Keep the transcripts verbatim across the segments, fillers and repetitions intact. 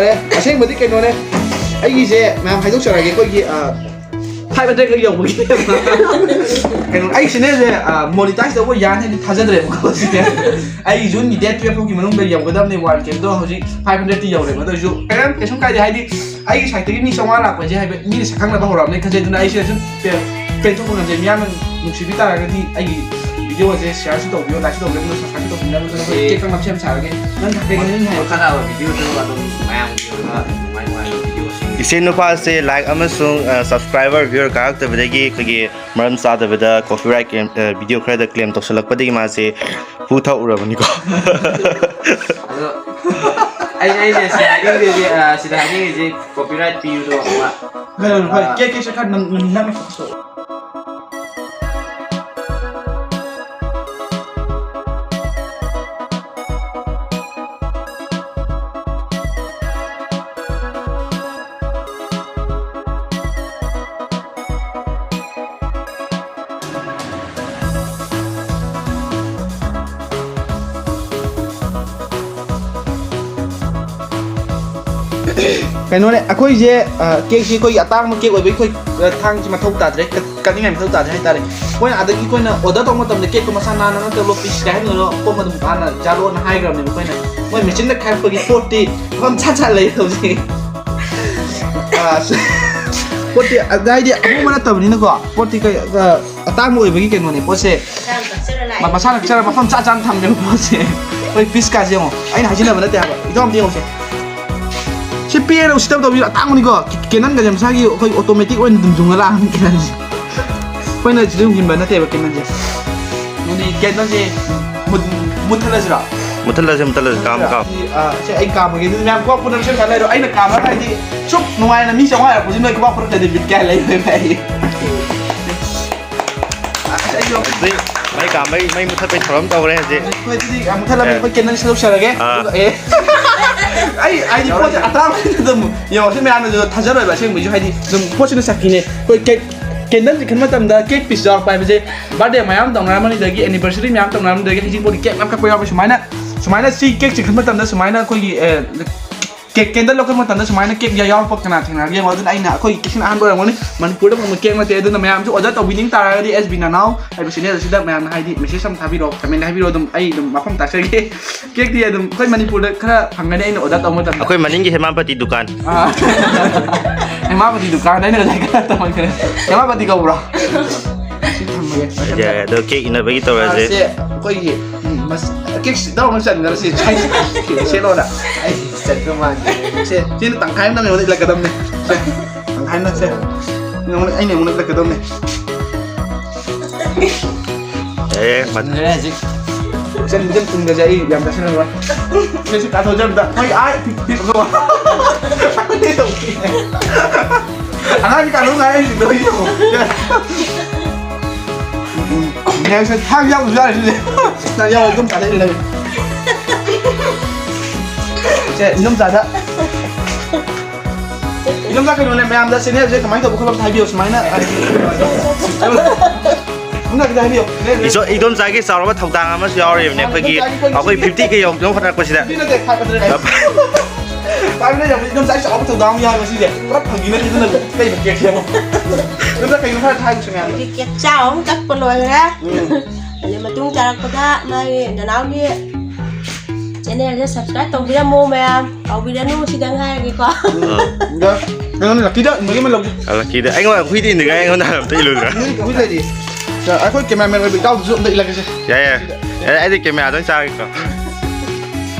ꯌꯥꯔꯦ, ꯑꯁꯦꯡꯕꯗꯤ ꯀꯩꯅꯣꯅꯦ, ꯑꯩꯒꯤꯁꯦ ꯃꯌꯥꯝ ꯍꯥꯏꯗꯣꯛꯆꯔꯛꯑꯒꯦ꯫ ꯑꯩꯈꯣꯏꯒꯤ ꯐꯥꯏꯚ ꯍꯟꯗ꯭ꯔꯦꯗ ꯈꯛ ꯌꯧꯕꯒꯤ ꯀꯩꯅꯣ, ꯑꯩ ꯆꯦꯅꯦꯜꯁꯦ ꯃꯣꯅꯤꯇꯥꯏꯁ ꯇꯧꯕ ꯌꯥꯅꯤ ꯍꯥꯏꯅ ꯊꯥꯖꯗ꯭ꯔꯦꯕꯀꯣ꯫ ꯍꯧꯖꯤꯛꯁꯦ ꯑꯩ ꯖꯨꯟꯒꯤ ꯗꯦꯠ ꯇꯨꯌꯦꯜꯐ ꯐꯥꯎꯒꯤ ꯃꯅꯨꯡꯗ ꯌꯧꯒꯗꯕꯅꯦ ꯋꯥꯟ ꯀꯦꯗꯣ꯫ ꯍꯧꯖꯤꯛ ꯐꯥꯏꯚ ꯍꯟꯗ꯭ꯔꯦꯗꯇꯤ ꯌꯧꯔꯦꯕ꯫ ꯑꯗꯨ ꯑꯣꯏꯔꯁꯨ ꯀꯩꯝ, ꯀꯩꯁꯨꯝ ꯀꯥꯏꯗꯦ꯫ ꯍꯥꯏꯗꯤ ꯑꯩꯒꯤ ꯁꯥꯏꯠꯇꯒꯤ ꯃꯤ ꯆꯥꯝꯃꯉꯥ ꯂꯥꯛꯄꯁꯦ ꯍꯥꯏꯕ ꯃꯤꯅ ꯁꯛ ꯈꯪꯅꯕ ꯍꯧꯔꯛꯑꯕꯅꯦ ꯈꯟꯖꯩ꯫ ꯑꯗꯨꯅ ꯑꯩꯁꯦ ꯁꯨꯝ ꯄꯦ-, ꯄꯦꯟꯊꯣꯛꯄ ꯉꯝꯖꯩ꯫ ꯃꯤꯌꯥꯝꯅ ꯅꯨꯡꯁꯤꯕꯤ ꯇꯥꯔꯒꯗꯤ ꯑꯩꯒꯤ ꯚꯤꯗꯤꯑꯣꯁꯦ ꯁꯤꯌꯥꯔꯁꯨ ꯇꯧꯕꯤꯌꯨ, ꯂꯥꯏꯛꯁꯨ ꯇꯧꯕꯤꯌꯨ, ꯑꯗꯨꯒ ꯁꯕꯁꯀ꯭ꯔꯥꯏꯕꯁꯨ ꯇꯧꯕꯤꯅꯕ꯫ ꯑꯗꯨꯅ ꯑꯩꯈꯣꯏ ꯀꯦꯛ ꯀꯛꯅꯕ ꯁꯦꯝ ꯁꯥꯔꯒꯦ꯫ ꯅꯪ ꯀꯩꯀꯩ ꯅꯤꯡꯁꯤꯡꯉꯦ? ꯃꯈꯥ ꯇꯥꯕ ꯚꯤꯗꯤꯑꯣꯁꯨ ꯑꯗꯨꯝ ꯃꯌꯥꯝ ꯌꯦꯡꯉꯒ ꯅꯨꯡꯉꯥꯏ ꯅꯨꯡꯉꯥꯏꯕ ꯚꯤꯗꯤꯑꯣꯁꯤꯡ ꯏꯆꯦ ꯅꯨꯄꯥꯁꯦ ꯂꯥꯏꯛ ꯑꯃꯁꯨꯡ ꯁꯕꯁꯀ꯭ꯔꯥꯏꯕꯔ ꯚ꯭ꯌꯨꯋꯔ ꯀꯥꯔꯛꯇꯕꯗꯒꯤ ꯑꯩꯈꯣꯏꯒꯤ ꯃꯔꯝ ꯆꯥꯗꯕꯗ ꯀꯣꯄꯤꯔꯥꯏꯠ ꯀ꯭ꯂꯦꯝ, ꯚꯤꯗꯤꯑꯣ ꯈꯔꯗ ꯀ꯭ꯂꯦꯝ ꯇꯧꯁꯜꯂꯛꯄꯗꯒꯤ ꯃꯥꯁꯦ ꯍꯨ ꯊꯛꯎꯔꯕꯅꯤꯀꯣ꯫ ꯑꯗꯣ ꯑꯩ ꯑꯩꯅ ꯁꯤꯗ ꯍꯥꯏꯅꯤꯡꯉꯤꯁꯦ, ꯑ, ꯁꯤꯗ ꯍꯥꯏꯅꯤꯡꯉꯤꯁꯦ copyright ꯄꯤꯕꯗꯣ ꯑꯃ꯫ ꯀꯩꯅꯣ, ꯍꯣꯏ, ꯑ, ꯀꯦꯛ, ꯀꯦꯛꯁꯦ ꯈꯔ ꯅꯝ-, ꯅꯝ-, ꯅꯝ-, ꯀꯩꯅꯣꯅꯦ, ꯑꯩꯈꯣꯏꯁꯦ, ꯑ, ꯀꯦꯛꯁꯤ ꯑꯩꯈꯣꯏꯒꯤ ꯑꯇꯥꯡꯕ ꯀꯦꯛ ꯑꯣꯏꯕꯒꯤ ꯑꯩꯈꯣꯏ, ꯑ, ꯊꯥꯡꯁꯤ ꯃꯊꯧ ꯇꯥꯗ꯭ꯔꯦ, ꯀꯛ-, ꯀꯛꯅꯤꯡꯉꯥꯏ ꯃꯊꯧ ꯇꯥꯗ꯭ꯔꯦ ꯍꯥꯏꯇꯥꯔꯦ꯫ ꯑꯩꯈꯣꯏꯅ ꯑꯗꯒꯤ ꯑꯩꯈꯣꯏꯅ order ꯇꯧꯕ ꯃꯇꯝꯗ ꯀꯦꯛꯇꯣ ꯃꯁꯥ ꯅꯥꯟꯅ ꯅꯠꯇ꯭ꯔꯒ ꯂꯣꯠꯄꯤ ꯁꯤꯗ ꯍꯥꯏꯅ ꯄꯣꯠ ꯑꯗꯨꯝ ꯍꯥꯟꯅ ꯖꯥꯔꯣꯅ ꯍꯥꯏꯈ꯭ꯔꯕꯅꯦꯕ ꯑꯩꯈꯣꯏꯅ꯫ ꯃꯣꯏ ꯃꯦꯆꯤꯟꯗ ꯈꯥꯏꯔꯛꯄꯒꯤ ꯄꯣꯠꯇꯤ ꯃꯐꯝ ꯆꯥ ꯆꯥ ꯂꯩ ꯍꯧꯖꯤꯛ꯫ ꯑ, ꯄꯣꯠꯇꯤ ꯑꯗ ꯍꯥꯏꯗꯤ ꯑꯍꯣꯡꯕ ꯅꯠꯇꯕꯅꯤꯅꯀꯣ, ꯄꯣꯠꯇꯤ ꯀꯩ, ꯑ, ꯑꯇꯥꯡꯕ ꯑꯣꯏꯕꯒꯤ ꯀꯩꯅꯣꯅꯦ ꯄꯣꯠꯁꯦ꯫ ꯃꯁꯥꯅ ꯀꯛꯆꯔ ꯂꯥꯛꯑꯦ꯫ ꯃ-, ꯃꯁꯥꯅ ꯀꯛꯆꯔ ꯃꯐꯝ ꯆꯥ ꯆꯥꯅ ꯊꯝꯃꯦꯕ ꯄꯣꯠꯁꯦ꯫ ꯑꯩꯈꯣꯏ piece ꯀꯥꯁꯦ ꯌꯦꯡꯉꯣ꯫ ꯑꯩꯅ ꯍꯥꯏꯖꯤꯟꯅꯕ ꯅꯠꯇꯦ ꯍꯥꯏꯕ꯫ ꯏꯇꯥꯎ ꯑꯝꯇ ꯌꯦꯡꯉꯨꯁꯦ꯫ ꯁꯤ ꯄꯦꯟꯅ ꯎꯁꯤꯠꯇꯕ ꯇꯧꯕꯤꯔꯣ꯫ ꯑꯇꯥꯡꯕꯅꯤꯀꯣ꯫ ꯀꯦ-, Canonꯒꯁꯦ ꯃꯁꯥꯒꯤ ꯑꯩꯈꯣꯏ automatic ꯑꯣꯏꯅ ꯑꯗꯨꯝ ꯌꯨꯡꯉ ꯂꯥꯛꯑꯕꯅꯤ Canonꯁꯦ꯫ ꯑꯩꯈꯣꯏꯅ ꯁꯤꯗ ꯌꯨꯡꯁꯤꯟꯕ ꯅꯠꯇꯦꯕ Canonꯁꯦ꯫ ꯅꯪꯗꯤ Canonꯁꯦ ꯃꯨꯠ-, ꯃꯨꯠꯊꯠꯂꯁꯤꯔꯣ? ꯃꯨꯠꯊꯠꯂꯁꯦ, ꯃꯨꯠꯊꯠꯂꯁꯦ꯫ ꯀꯥꯝꯃꯣ, ꯀꯥꯝꯃꯣ꯫ ꯁꯤ, ꯑ, ꯁꯤ ꯑꯩ ꯀꯥꯝꯃꯒꯦ꯫ ꯑꯗꯨꯗꯤ ꯃꯌꯥꯝ ꯈꯨꯕꯥꯛ ꯈꯨꯅꯕ ꯁꯦꯝ ꯁꯥ ꯂꯩꯔꯣ꯫ ꯑꯩꯅ ꯀꯥꯝꯃꯒ ꯍꯥꯏꯗꯤ ꯁꯨꯛ ꯅꯨꯡꯉꯥꯏꯅ ꯃꯤ ꯆꯥꯝꯃꯉꯥ ꯍꯥꯏꯔꯛꯄꯁꯤ ꯅꯣꯏ ꯈꯨꯕꯥꯛ ꯈꯨꯔꯛꯇ꯭ꯔꯗꯤ ꯕꯤꯠ ꯀꯌꯥ ꯂꯩꯔꯣꯏ ꯚꯥꯏ꯫ ꯑꯁ, ꯑꯩꯁꯨ ꯑꯗꯨꯗꯤ ꯃꯩ ꯀꯥꯝꯕꯩ, ꯃꯩ ꯃꯨꯠꯊꯠꯄꯩ ꯊꯧꯔꯝ ꯇꯧꯔꯦ ꯍꯧꯖꯤꯛ꯫ ꯑꯩꯈꯣꯏ ꯑꯗꯨꯗꯤ ꯌꯥꯝ ꯃꯨꯠꯊꯠꯂꯝꯃꯦ꯫ ꯑꯦ꯫ ꯑꯩꯈꯣꯏ Canonꯁꯤ ꯂꯧꯖꯔꯒꯦ꯫ ꯑꯥ꯫ ꯑꯗꯨꯒ, ꯑꯦ꯫ ꯑꯩ, ꯑꯩꯗꯤ ꯄꯣꯠꯁꯦ ꯑꯇꯥꯡꯕꯁꯤꯗ ꯑꯗꯨꯝ ꯌꯦꯡꯉꯣ, ꯁꯤ ꯃꯌꯥꯝꯅꯁꯨ ꯊꯥꯖꯔꯣꯏꯕ ꯑꯁꯦꯡꯕꯩꯁꯨ, ꯍꯥꯏꯗꯤ ꯑꯗꯨꯝ ꯄꯣꯠꯁꯤꯅ ꯁꯛꯈꯤꯅꯦ꯫ ꯑꯩꯈꯣꯏ cake, Canonꯁꯦ ꯈꯟꯕ ꯃꯇꯝꯗ cake piece ꯌꯥꯎꯔꯛꯄ ꯍꯥꯏꯕꯁꯦ birthday ꯃꯌꯥꯝ ꯇꯧꯅꯔꯝꯃꯅꯤ, ꯑꯗꯒꯤ anniversary ꯃꯌꯥꯝ ꯇꯧꯅꯔꯝꯃꯅꯤ, ꯑꯗꯒꯤ ꯍꯩꯖꯤꯡꯄꯣꯠꯀꯤ cake ꯃꯌꯥꯝ ꯀꯛꯄ ꯌꯥꯎꯔꯛꯄ ꯁꯨꯃꯥꯏꯅ, ꯁꯨꯃꯥꯏꯅ ꯁꯤ cakeꯁꯦ ꯈꯟꯕ ꯃꯇꯝꯗ ꯁꯨꯃꯥꯏꯅ ꯑꯩꯈꯣꯏꯒꯤ, ꯑꯦ, cake candle ꯂꯧꯈꯠꯄ ꯃꯇꯝꯗ ꯁꯨꯃꯥꯏꯅ cake ꯌꯥꯎꯔꯛꯄ ꯀꯅꯥ ꯊꯦꯡꯅꯔꯒꯦ ꯌꯦꯡꯉꯣ꯫ ꯑꯗꯨꯅ ꯑꯩꯅ ꯑꯩꯈꯣꯏꯒꯤ cakeꯁꯤꯅ ꯑꯍꯥꯟꯕ ꯑꯣꯏꯔꯝꯒꯅꯤ꯫ ꯃꯅꯤꯄꯨꯔꯗ ꯐꯪꯕ cake ꯅꯠꯇꯦ꯫ ꯑꯗꯨꯅ ꯃꯌꯥꯝꯁꯨ order ꯇꯧꯕꯤꯅꯤꯡ ꯇꯥꯔꯒꯗꯤ S B ꯅꯅꯥꯎ ꯍꯥꯏꯕ channel ꯑꯁꯤꯗ ꯃꯌꯥꯝꯅ ꯍꯥꯏꯗꯤ message ꯑꯃ ꯊꯥꯕꯤꯔꯛꯑꯣ, comment ꯍꯥꯏꯕꯤꯔꯛꯑꯣ, ꯑꯗꯨꯝ ꯑꯩ ꯑꯗꯨꯝ ꯃꯐꯝ ꯇꯥꯛꯆꯒꯦ꯫ Cakeꯇꯤ ꯑꯗꯨꯝ ꯑꯩꯈꯣꯏ ꯃꯅꯤꯄꯨꯔꯗ ꯈꯔ ꯐꯪꯒꯅꯤ ꯑꯩꯅ order ꯇꯧꯕ ꯃꯇꯝꯗ꯫ ꯑꯩꯈꯣꯏ ꯃꯅꯤꯡꯒꯤ ꯍꯦꯃꯥꯄꯇꯤ ꯗꯨꯀꯥꯟ꯫ ꯑꯥ꯫ ꯍꯦꯃꯥꯄꯇꯤ ꯗꯨꯀꯥꯟ ꯑꯩꯅ ꯉꯁꯥꯏ ꯈꯔ ꯇꯧꯍꯟꯈ꯭ꯔꯦ꯫ ꯍꯦꯃꯥꯄꯇꯤ ꯀꯧꯕ꯭ꯔꯣ? ꯁꯤ ꯊꯝꯃꯒꯦ꯫ ꯌꯥꯔꯦ, ꯑꯗꯣ cake ꯏꯟꯅꯕꯒꯤ ꯇꯧꯔꯁꯦ꯫ ꯑꯥ, ꯁꯦ ꯑꯩꯈꯣꯏꯒꯤ, ꯎꯝ, ꯃꯁ-, cake ꯇꯧꯔ ꯆꯟꯈ꯭ꯔꯁꯤ꯫ ꯁꯦꯠꯂꯣꯅ꯫ ꯑꯩ ꯆꯟꯕ ꯃꯥꯟꯗꯦ꯫ ꯁꯦ, ꯁꯤꯅ ꯇꯪꯈꯥꯏ ꯑꯃ ꯅꯪ ꯑꯩꯉꯣꯟꯗ ꯏꯜꯂꯛꯀꯗꯕꯅꯦ꯫ ꯁꯦ, ꯇꯪꯈꯥꯏ ꯑꯃ ꯁꯦ꯫ ꯅꯪꯉꯣꯟꯗ, ꯑꯩꯅ ꯑꯩꯉꯣꯟꯗ ꯏꯜꯂꯛꯀꯗꯕꯅꯦ꯫ ꯑꯦ, ꯃꯠ-, ꯂꯣꯏꯔꯦ ꯍꯧꯖꯤꯛ꯫ ꯆꯟ ꯆꯟ ꯇꯨꯡꯗꯁꯦ ꯑꯩ ꯌꯥꯝ ꯆꯥꯁꯤꯜꯂꯔꯣꯏ꯫ ꯁꯤꯁꯨ ꯀꯥꯊꯣꯛꯆꯕꯗ ꯃꯣꯏ ꯑꯥ ꯄꯤꯛ ꯄꯤꯛ ꯑꯉꯥꯡꯗꯤ ꯀꯥꯊꯣꯛ ꯉꯥꯏ ꯑꯩꯁꯤꯗ ꯌꯦꯡꯉꯣ꯫ ꯊꯥꯡ ꯌꯥꯎꯕꯁꯨ ꯌꯥꯔꯦ ꯁꯤꯗꯤ꯫ ꯊꯥꯡ ꯌꯥꯎꯔ ꯑꯗꯨꯝ ꯆꯥꯊꯣꯛꯑ ꯂꯩꯔꯦ꯫ ꯁꯦ, ꯏꯗꯣꯝꯆꯥꯗ꯫ ꯏꯗꯣꯝꯆꯥ, ꯀꯩꯅꯣꯅꯦ, ꯃꯌꯥꯝꯗ channelꯁꯦ ꯀꯃꯥꯏꯅ ꯇꯧꯕ ꯈꯣꯠꯄ ꯑꯝꯇ ꯍꯥꯏꯕꯤꯌꯣ, ꯁꯨꯃꯥꯏꯅ꯫ ꯏꯗꯣꯝꯆꯥ, ꯈꯤꯇ ꯍꯥꯏꯕꯤꯌꯣ꯫ ꯏꯆꯣ-, ꯏꯗꯣꯝꯆꯥꯒꯤ ꯆꯥꯎꯔꯕ ꯊꯧꯗꯥꯡ ꯑꯃꯁꯨ ꯌꯥꯎꯔꯤꯕꯅꯦ ꯑꯩꯈꯣꯏꯒꯤ, ꯏꯗꯣꯝꯆꯥꯒꯤ ꯑꯩꯈꯣꯏ fifty K ꯌꯧꯅꯕ ꯍꯣꯠꯅꯔꯛꯄꯁꯤꯗ꯫ Fifty ꯅꯠꯇꯦ, five hundred ꯍꯥꯏꯕ꯫ Five hundred ꯌꯧꯕꯁꯤ ꯏꯗꯣꯝꯆꯥꯒꯤ ꯆꯥꯎꯔꯕ ꯊꯧꯗꯥꯡ ꯑꯃ ꯌꯥꯎꯔꯦ ꯉꯁꯤꯁꯦ꯫ ꯄꯨꯔꯥ ꯐꯥꯒꯤ ꯅꯠꯇꯦ, ꯑꯗꯨꯅ ꯀꯩ ꯀꯦꯛꯁꯦ ꯌꯦꯡꯉꯣ꯫ ꯏꯗꯣꯝꯆꯥ, ꯀꯩꯅꯣ ꯈꯔ ꯊꯥꯒꯤꯁꯦ ꯃꯌꯥꯝꯗ꯫ ꯍꯧꯖꯤꯛ ꯀꯦꯛ ꯆꯥꯎ ꯑꯃ ꯀꯛꯄ ꯂꯣꯏꯈ꯭ꯔꯦ꯫ ꯎꯝ꯫ ꯑꯗꯩ ꯃꯇꯨꯡ ꯇꯥꯔꯛꯄꯗ ꯃꯥꯒꯤ ꯅꯅꯥꯎꯒꯤ channelꯁꯦ subscribe ꯇꯧꯕꯤꯔꯝꯃꯣ ꯃꯌꯥꯝ꯫ ꯀꯥꯎꯕꯤꯔꯅꯨ, ꯁꯤꯗꯪ ꯍꯥꯏꯔꯒꯦꯀꯣ꯫ ꯎꯝ꯫ ꯑꯗ ꯅꯪ ꯂꯛꯀꯤꯗ ꯏꯟꯕꯒꯤ ꯑꯃ ꯂꯧꯒꯦ꯫ ꯑ, ꯂꯛꯀꯤꯗ꯫ ꯑꯩꯉꯣꯟꯗ ꯍꯨꯏꯗ ꯏꯟꯗ꯭ꯔꯤꯉꯩ ꯑꯩꯉꯣꯟꯗ ꯑꯝꯇ ꯏꯜꯂꯨꯗꯅ꯫ ꯅꯪ ꯍꯨꯏ ꯂꯩꯔꯤ꯫ ꯑ, ꯑꯩꯈꯣꯏ cameraman ꯑꯣꯏꯕ ꯏꯇꯥꯎꯗꯨꯁꯨ ꯑꯝꯇ ꯏꯜꯂꯒꯦꯁꯦ꯫ ꯌꯥꯏ, ꯌꯥꯏ꯫ ꯌꯥꯏ, ꯑꯩꯗꯤ cameraꯗꯪ ꯆꯥꯒꯦꯀꯣ꯫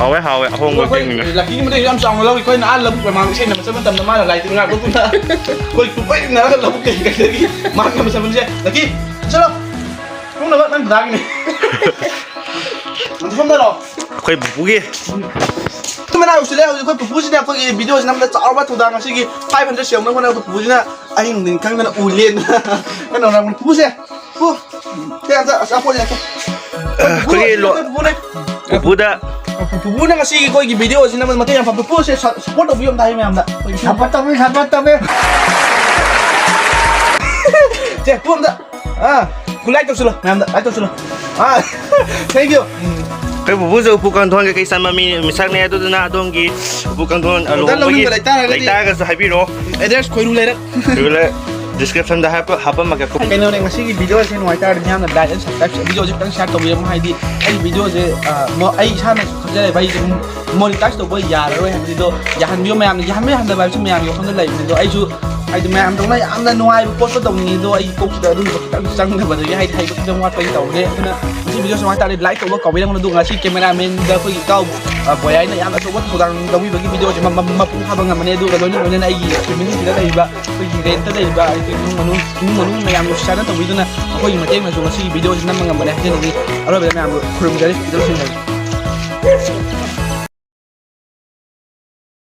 ꯍꯥꯎꯋꯦ, ꯍꯥꯎꯋꯦ꯫ ꯑꯍꯣꯡꯕ ꯑꯩꯈꯣꯏ ꯀꯦꯛꯅꯤꯅ꯫ ꯂꯛꯀꯤꯒꯤ ꯃꯇꯦꯡꯁꯨ ꯌꯥꯝ ꯆꯥꯎꯅ ꯂꯧꯏ꯫ ꯑꯩꯈꯣꯏꯅ ꯑꯥ ꯂꯧꯕꯨꯛ ꯃꯃꯥꯡꯗ ꯏꯁꯩ ꯅꯝꯕ ꯆꯠꯄ ꯃꯇꯝꯗ ꯃꯥꯅ ꯂꯥꯏ ꯇꯤꯟ ꯉꯥꯛꯄ ꯄꯨꯟꯅ ꯑꯩꯈꯣꯏ ꯄꯨꯡꯄꯩ ꯏꯟꯅꯔꯒ ꯂꯧꯕꯨꯛ ꯀꯩ ꯀꯩꯗꯒꯤ ꯃꯥꯅ ꯅꯝꯕ ꯆꯠꯄꯅꯤꯁꯦ꯫ ꯂꯛꯀꯤ, ꯆꯠꯂꯣ꯫ ꯊꯣꯡꯅꯕ ꯅꯪ ꯗꯗꯥꯒꯤꯅꯦ꯫ ꯅꯪ ꯊꯣꯡꯅꯔꯣ꯫ ꯑꯩꯈꯣꯏ ꯄꯨꯄꯨꯒꯤ꯫ ꯃꯅꯥ ꯎꯁꯤꯜꯂꯦ ꯍꯧꯖꯤꯛ ꯑꯩꯈꯣꯏ ꯄꯨꯄꯨꯁꯤꯅ ꯑꯩꯈꯣꯏꯒꯤ videoꯁꯤ ꯅꯝꯕꯗ ꯆꯥꯎꯔꯕ ꯊꯧꯗꯥꯡ ꯉꯁꯤꯒꯤ five hundred ꯌꯧꯅꯕ ꯍꯣꯠꯅꯕꯗ ꯄꯨꯄꯨꯁꯤꯅ ꯑꯍꯤꯡ ꯅꯨꯡꯊꯤꯟ ꯈꯪꯗꯅ ꯎ ꯂꯦꯟꯗꯅ ꯀꯩꯅꯣ ꯄꯨꯄꯨꯁꯦ꯫ ꯄꯨ꯫ ꯁꯦ, ꯑꯝꯇ ꯑꯆꯥꯄꯣꯠꯁꯦ꯫ ꯑꯩꯈꯣꯏꯒꯤ ꯂꯣ-, ꯄꯨꯄꯨꯅꯦ꯫ ꯄꯨꯄꯨꯗ꯫ ꯄꯨꯄꯨꯅ ꯉꯁꯤꯒꯤ ꯑꯩꯈꯣꯏꯒꯤ videoꯁꯤ ꯅꯝꯕꯗ ꯃꯇꯦꯡ ꯌꯥꯝ ꯄꯥꯡ-, ꯄꯨꯄꯨꯁꯦ ꯁ-, support ꯇꯧꯕꯤꯌꯣ ꯑꯝꯇ ꯍꯥꯏꯌꯨ ꯃꯌꯥꯝꯗ꯫ Support ꯇꯧꯕꯤꯌꯨ, support ꯇꯧꯕꯤꯌꯨ꯫ ꯁꯦ, ꯄꯨ ꯑꯝꯇ꯫ ꯑꯥ, like ꯇꯧꯁꯤꯜꯂꯣ, ꯃꯌꯥꯝꯗ like ꯇꯧꯁꯤꯜꯂꯣ꯫ Ah, thank you꯫ ꯑꯩꯈꯣꯏ ꯄꯨꯄꯨꯁꯨ ꯎꯄꯨ ꯀꯥꯡꯊꯣꯟ ꯀꯩꯀꯩ ꯆꯟꯕ ꯃꯤ, ꯃꯤꯁꯛꯅꯦ꯫ ꯑꯗꯨꯗꯨꯅ ꯑꯗꯣꯝꯒꯤ ꯎꯄꯨ ꯀꯥꯡꯊꯣꯟ, ꯑ, order ꯂꯧꯍꯣꯡꯕꯒꯤ ꯂꯧꯅꯤꯡꯕ ꯂꯩꯇꯥꯔꯒꯗꯤ ꯂꯩꯇꯥꯔꯒꯁꯨ ꯍꯥꯏꯕꯤꯔꯛꯑꯣ꯫ Address ꯈꯣꯏꯔꯨ ꯂꯩꯔꯛ꯫ ꯈꯣꯏꯔꯨ ꯂꯩꯔꯛ꯫ Descriptionꯗ ꯍꯥꯞꯄ-, ꯍꯥꯞꯄꯝꯃꯒꯦ꯫ ꯀꯩꯅꯣꯅꯦ, ꯉꯁꯤꯒꯤ videoꯁꯦ ꯅꯨꯡꯉꯥꯏꯇꯥꯔꯗꯤ ꯃꯌꯥꯝꯅ like and subscribe, videoꯁꯦ ꯈꯤꯇꯪ share ꯇꯧꯕꯤꯔꯝꯃꯣ꯫ ꯍꯥꯏꯗꯤ ꯑꯩ videoꯁꯦ, ꯑ, ꯃꯣ-, ꯑꯩ ꯏꯁꯥꯅꯁꯨ ꯈꯪꯖꯔꯦꯕ, ꯑꯩꯁꯦ ꯑꯗꯨꯝ monetize ꯇꯧꯕ ꯌꯥꯔꯔꯣꯏ ꯍꯥꯏꯕꯗꯤ꯫ ꯑꯗꯣ ꯌꯥꯍꯟꯕꯤꯌꯣ ꯃꯌꯥꯝꯅ, ꯌꯥꯍꯟꯕ ꯌꯥꯍꯟꯗꯕ ꯍꯥꯏꯕꯁꯤ ꯃꯌꯥꯝꯒꯤ ꯋꯥꯈꯜꯗ ꯂꯩꯕꯅꯤ꯫ ꯑꯗꯣ ꯑꯩꯁꯨ ꯍꯥꯏꯗꯤ ꯃꯌꯥꯝꯗꯧꯅ ꯌꯥꯝꯅ ꯅꯨꯡꯉꯥꯏꯕ ꯄꯣꯠꯇꯣ ꯇꯧꯅꯤꯡꯉꯤ, ꯑꯗꯣ ꯑꯩ ꯀꯣꯛꯁꯤꯗ ꯑꯗꯨꯝꯕ ꯈꯤꯇꯪ ꯆꯪꯗꯕꯗꯒꯤ ꯍꯥꯏꯗꯤ ꯍꯩꯕ ꯈꯤꯇꯪ ꯋꯥꯠꯄꯒꯤ ꯇꯧꯕꯅꯦ꯫ ꯑꯗꯨꯅ ꯉꯁꯤ ꯚꯤꯗꯤꯑꯣ ꯁꯨꯃꯥꯏꯅ ꯇꯥꯔꯗꯤ ꯂꯥꯏꯛ ꯇꯧꯕ ꯀꯥꯎꯕꯤꯔꯝꯒꯅꯨ꯫ ꯑꯗꯨꯒ ꯉꯁꯤ ꯀꯦꯃꯦꯔꯥꯃꯦꯟꯗ ꯑꯩꯈꯣꯏꯒꯤ ꯏꯇꯥꯎ, ꯑ, ꯕꯣꯌꯥꯏꯅ ꯌꯥꯝꯅ ꯑꯆꯧꯕ ꯊꯧꯗꯥꯡ ꯂꯧꯕꯤꯕꯒꯤ ꯚꯤꯗꯤꯑꯣꯁꯦ ꯃ-, ꯃ-, ꯃꯄꯨꯡ ꯐꯥꯕ ꯉꯝꯃꯅꯤ꯫ ꯑꯗꯨꯒ ꯂꯣꯏꯅ ꯂꯣꯏꯅꯅ ꯑꯩꯒꯤ ꯐꯦꯃꯤꯂꯤꯁꯤꯗ ꯂꯩꯔꯤꯕ, ꯑꯩꯈꯣꯏꯒꯤ ꯔꯦꯟꯠꯇ ꯂꯩꯔꯤꯕ ꯑꯩꯈꯣꯏ ꯏꯃꯨꯡ ꯃꯅꯨꯡ, ꯏꯃꯨꯡ ꯃꯅꯨꯡ ꯃꯌꯥꯝ ꯅꯨꯡꯁꯤꯆꯥꯟꯅ ꯇꯧꯕꯤꯗꯨꯅ ꯃꯈꯣꯏꯒꯤ ꯃꯇꯦꯡꯅꯁꯨ ꯉꯁꯤꯒꯤ ꯚꯤꯗꯤꯑꯣꯁꯤ ꯅꯝꯕ ꯉꯝꯕꯅꯦ ꯍꯥꯏꯖꯅꯤꯡꯉꯤ꯫ ꯑꯔꯣꯏꯕꯗ ꯃꯌꯥꯝꯕꯨ ꯈꯨꯔꯨꯝꯖꯔꯤ꯫ ꯏꯆꯜꯁꯤꯡ ꯂꯩ꯫